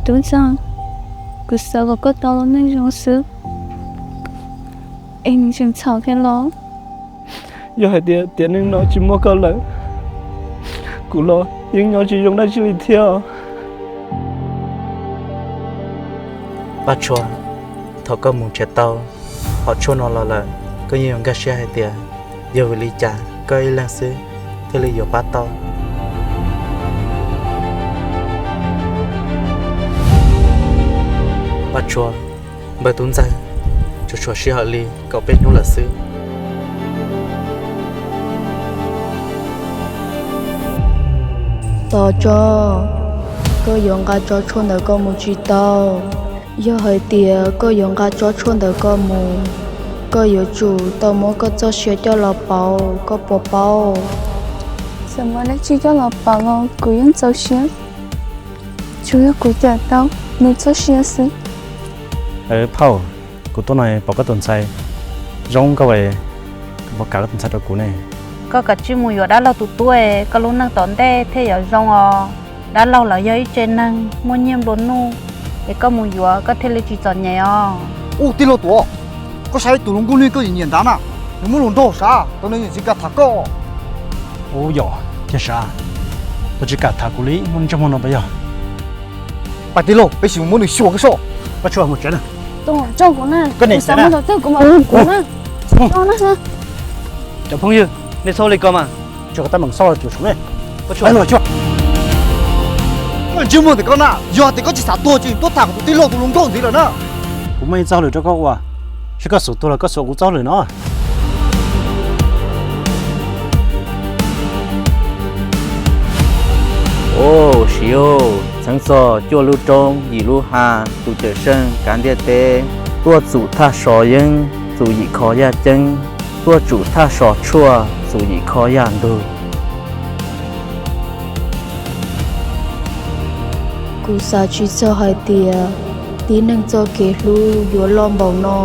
Tub ntxawg, kuv xav kom koj tau lub neej zoo xwb, es tseem txhaum thiab los? Yog hais tias tiam neej no tsis muaj koj lawm, kuv los yeej nyob tsis zoo dab tsi li thiab. Paj Tshuaj, thaum koj mus nrhiav tau hom tshuaj no los lawm, koj yeej yuav nkag siab hais tias yog vim li cas koj ib leeg xwb thiaj li yuav pab tau. Paj Tshuaj, npawg Tub Ntxawg, tsuas tshuav sij hawm li kaum peb hnub lawm xwb. Tos tso, koj yuav nqa tsob tshuaj ntawm ko mus tsis tau. Yog hais tias koj yuav nqa tsob tshuaj ntawm ko mus, koj yuav tsum tau muab koj txoj sia coj los pauv, koj puas paub? Txawm muab dab tsi coj los pauv los kuv yeej txaus siab, tsuas yog kuv cawm tau nws txoj sia xwb. Phauj, kuv tuaj no pom koj tus ntxhais zoo nkauj, koj puas kam koj tus ntxhais rau kuv ne? Koj kav tsij mus yuav dab laug tus tub, koj lub neej tom ntej thiaj yuav zoo os. Dab laug lawv yog ib tsev neeg muaj nyiaj nplua nuj, es koj mus yuav koj thiaj li tsis txom nyem os. Ub, tij laug Tuam, koj saib tus hluas nkauj no koj nyiam nyiam ntawd na, nws muab luag nraug sav, tus no nws tsis kam tham koj. Ub, yog tiag sav, tus tsis kam tham kuv li muaj ntsej muag no puas yog? Pab tij laug, peb sim mus muab nws xyuas koj soj. Paj Tshuaj, mus tsev na. Cov phooj ywg, nej txhob li ko mas. Tsuas koj tab meem xauj los cuam saum ne. Koj ntsej muag ntawm koj na, yog tias koj tsis xav tuag ces tuaj tham kuv tus tij laug tus hluas nkauj ntxiv lawm na. Kuv muaj ib txoj hauj lwm rau koj ua, seb koj xub tuag los koj xub ua kuv txoj hauj lwm no. Au, Siv, txheeb txog cuaj lub roob yim lub hav, tus cawm seej kav ntiaj teb, tuaj txum thaj so yeeb, txum yim kho yaj ceeb, tuaj tsum thaj so tshuaj, txum yim kho yaj ntug. Kuv xav tsis txog hais tias tib neeg txoj kev hlub yuav loj npaum no.